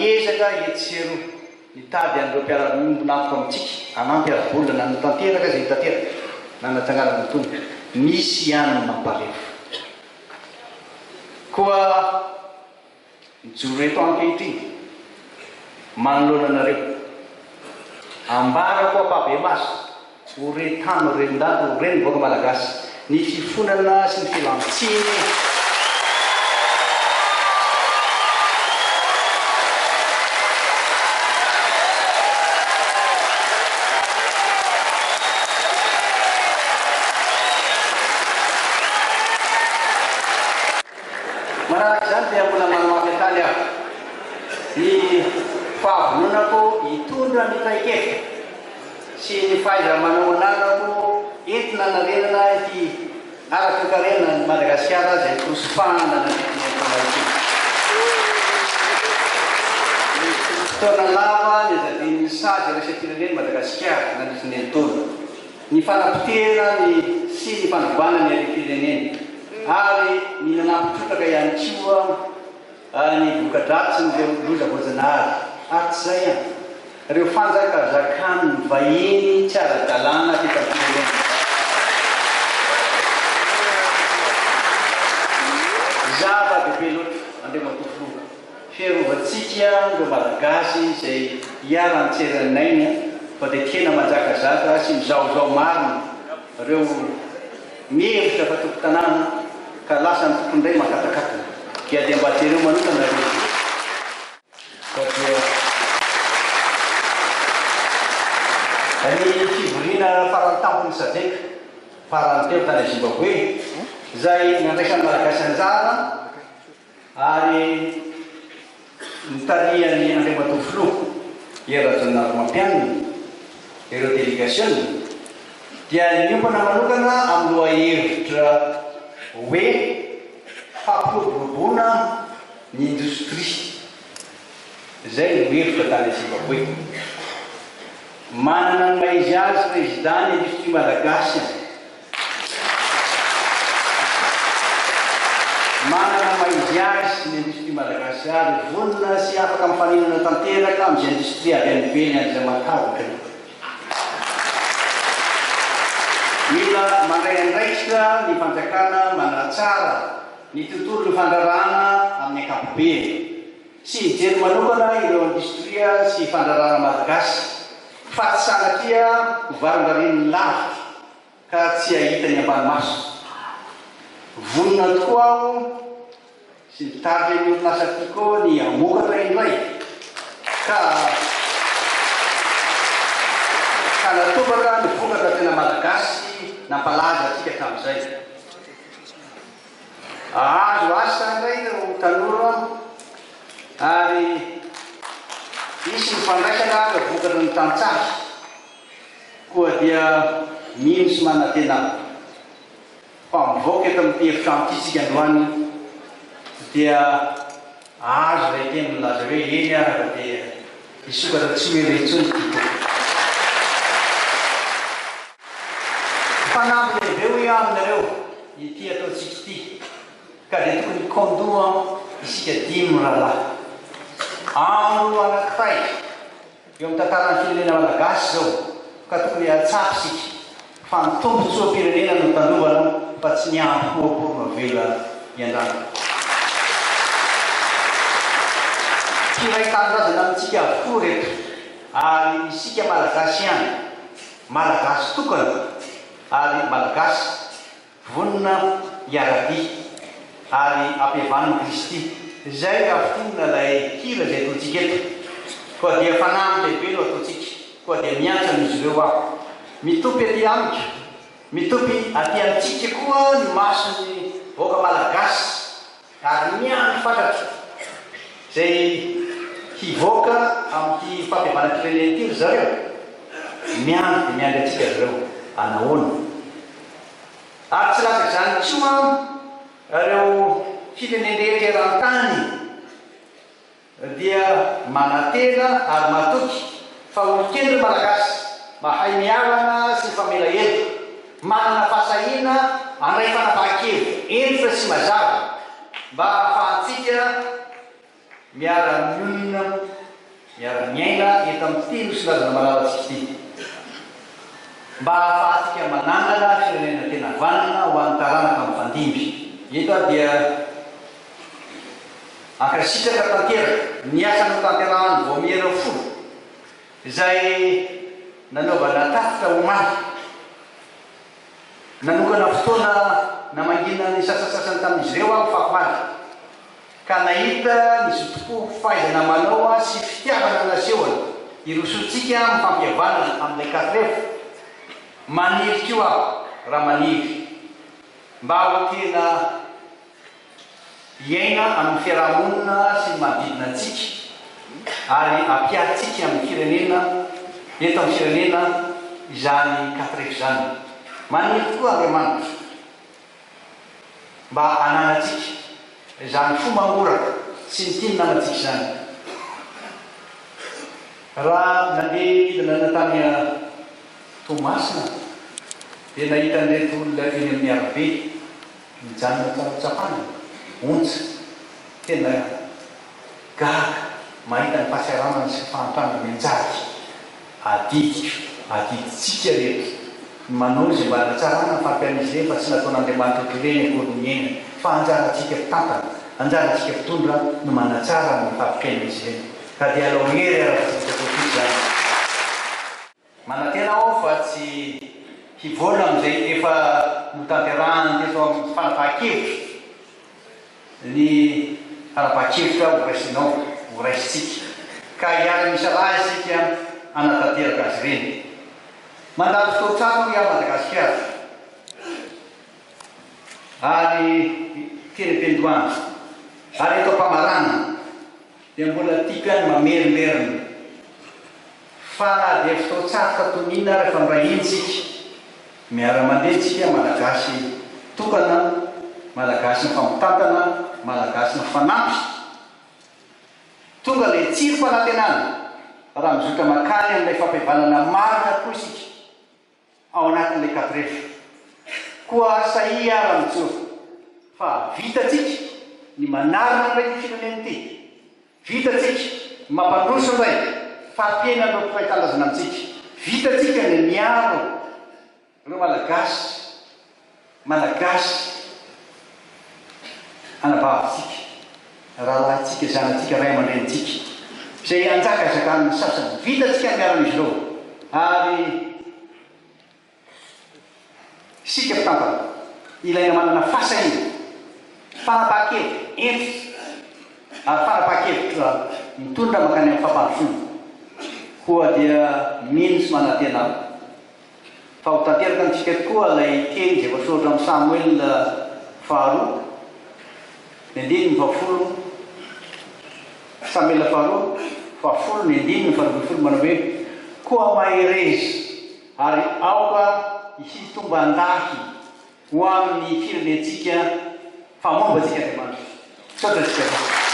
niezaka etsy sy eroa nitady an'ireo mpiara-miombon'antoka amintsika hanampy ara-bola na notanteraka izay notanteraka na natsanganana ny tony. Misy ihany ny mamparefo. Koa mijoro eto aho ankehitriny manoloana anareo. Ambarako ampahibemaso ho re tany ho ren-danitra ho ren'ny vahoaka malagasy ny fifonana sy ny fialan-tsiny. Manaraka izany dia mbola manamafy hatrany aho ny fahavononako hitondra ny traikefa sy ny fahaiza-manao ananako entina hanarenana ity ara-toekarena an'i Madagasikara izay nosopahana nandritra ny herintaona ity. Fotoana lava nianjadian'ny sazy iraisam-pirenena i Madagasikara nandritra ny herintaona. Ny fanapotehana ny sy ny fandrobana ny harem-pirenena ary ny nanampy trotraka ihany koa ny voka-dratsin'ireo loza voajanahary. Ary tsy izay ihany, ireo fanjakazakan'ny vahiny tsy ara-dalàna teto am-pirenena. Zava-dehibe loatra, Andriamatoa Filoha. Fiarovantsika ireo Malagasy izay iharan-tseran'aina fa dia tena manjakazaka sy mizahozaho marina ireo mihevitra fa tompon-tanàna ka lasa ny tompony indray mankatakatona dia dia mba jereo manokana ireo fa dia ny fivoriana farantampon'ny Sadec farany teo tany Zimbabwe izay nandraisan'ny Malagasy anjara Ary notarihan'ny Andriamatoa Filoha Hery Rajaonarimampianina ireo delegasiona dia niompana manokana amin'ny lohahevitra hoe fampiroboroboana ny indostria. Izay no hevitra tany Zimbabwe. Manana ny maha izy azy Prezida ny indostria malagasy an! Manana ny maha izy azy ny indostria malagasy ary vonona sy afaka mifaninana tanteraka amin'izay indostria avy any ivelany any izay matahotra io. Mila mandray andraikitra ny fanjakana manatsara ny tontolon'ny fandraharahana amin'ny ankapobeny sy mijery manokana ireo indostria sy fandraharahana malagasy fa tsy sanatria ho varimbarian'ny lavitra ka tsy hahita ny ambany maso. Vonona tokoa aho sy ny mpitarika ny orinasa Tiko ny hamokatra indray ka hanatobaka ny vokatra tena malagasy nampalaza antsika hatramin'izay. Hahazo asa indray ireo tanora ary hisy ny fandraisana ireo vokatry ny tantsaha. Koa dia mino sy manantena aho fa mivoaka eto amin'ity efitrano ity isika androany dia hahazo ilay teny milaza hoe eny ary fa dia hisokatra tsy ho ela intsony ity boky. Fanamby lehibe hoy aho aminareo ity ataontsika ity ka dia tokony hikaon-doha isika dimy mirahalahy. Andro anankiray Eo amin'ny tantaran'ny firenena malagasy izao ka tokony hahatsapa isika fa ny tombontsoam-pirenena no tandrovana fa tsy ny ambo koa akory no avela hiandrana. Mpiray tanindrazana amintsika avokoa ireto ary isika malagasy ihany, malagasy tokana ary malagasy Vonona hiara-dia ary ampihavaniny Kristy. Izay raha fintinina ilay hira izay ataontsika eto. Koa dia fanamby lehibe no ataontsika. Koa dia miantso an'izy ireo aho. Mitopy aty amiko, mitopy aty amintsika koa ny mason'ny vahoaka malagasy ary miandry fatratra izay hivoaka amin'ity fampihavanam-pirenena ity ry zareo. Miandry dia miandry antsika ry zareo. Anahoana? Ary tsy latsak'izany koa ireo firenen-drehetra eran-tany dia manantena ary matoky fa olon-kendry ny Malagasy, mahay mihavana sy mifamela heloka, manana fahasahiana handray fanapahan-kevitra hentitra sy mazava mba hahafahantsika miara-mionona. Miara-miaina eto amin'ity Nosy-Razana malalantsika ity. Mba hahafahantsika manangana firenena tena vanona ho an'ny taranaka mifandimby. Eto aho dia ankasitraka tanteraka ny asa notanterahan'ny Vaomiera folo izay nanaovana tatitra omaly. Nanokana fotoana namangiana ny sasantsasany tamin'izy ireo aho fakomaly, ka nahita ny zotom-po, fahaizana manao sy fitiavana nasehony hirosoantsika amin'ny fampihavanana amin'ilay Katref. Maniry koa aho, raha maniry, mba ho tena hiaina amin'ny fiaraha-monina sy ny manodidina antsika ary ampiharintsika amin'ny firenena, eto amin'ny firenena izany Katref izany. Maniry tokoa Andriamanitra mba hananantsika izany fo mangoraka sy mitia ny namantsika izany. Raha nandeha nidina tany Toamasina dia nahita an'ireto olona eny amin'ny arabe. Mijanona tsarotsapana, ontsa, tena gaga mahita ny fahasahiranana sy fahantrana mianjady. Adidiko, adidintsika rehetra ny manao izay mba hanatsarana ny fampian'izy ireny fa tsy nataon'Andriamanitra ohatr'ireny akory ny aina fa anjarantsika mpitantana, anjarantsika mpitondra no manatsara ny fampiainan'izy ireny. Ka dia alao hery ara-politika politika izany. Manantena aho fa tsy hivoana amin'izay efa notanterahany teto amin'ny fanapahan-kevitra ny fanapahan-kevitra horaisinao, horaisintsika, ka hiara-misalahy isika hanatanteraka azy ireny. Mandalo fotoan-tsarotra hoy aho Madagasikara ary teny am-piandohana ary eto am-pamaranana dia mbola tiako ihany mamerimberina Fa na dia fotoan-tsarotra toy ny inona ary efa miray hina isika, miara-mandeha isika Malagasy tokana, Malagasy mifampitantana, Malagasy mifanampy. Tonga ilay tsirim-panantenana raha mizotra mankany amin'ilay fampihavanana marina tokoa isika ao anatin'ilay Catref. Koa sahia ara mijoro fa vitantsika ny manarina an'ilay ity firenena ity. Vitantsika ny mampandroso indray fari-piainan'ireo mpiray tanindrazana amintsika. Vitantsika ny miaro ireo Malagasy, Malagasy anabavintsika, rahalahintsika, zanatsika, ray aman-drenintsika, izay anjakazakan'ny sasany. Vitantsika ny miaro an'izy ireo ary. Isika mpitantana, ilaina manana fahasahiana, fanapahan-kevitra hentitra ary fanapahan-kevitra mitondra mankany amin'ny fampandrosoana. Koa dia mino sy manantena aho fa ho tanteraka amintsika tokoa ilay teny izay voasoratra amin'ny Samoela faharoa, ny andininy fahafolo, Samoela faharoa, fahafolo, ny andininy faharoa manao hoe, Koa mahereza. Ary aoka hitomban-dahy ho amin'ny firenentsika fa momba antsika Andriamanitra. Misaotra antsika tompoko.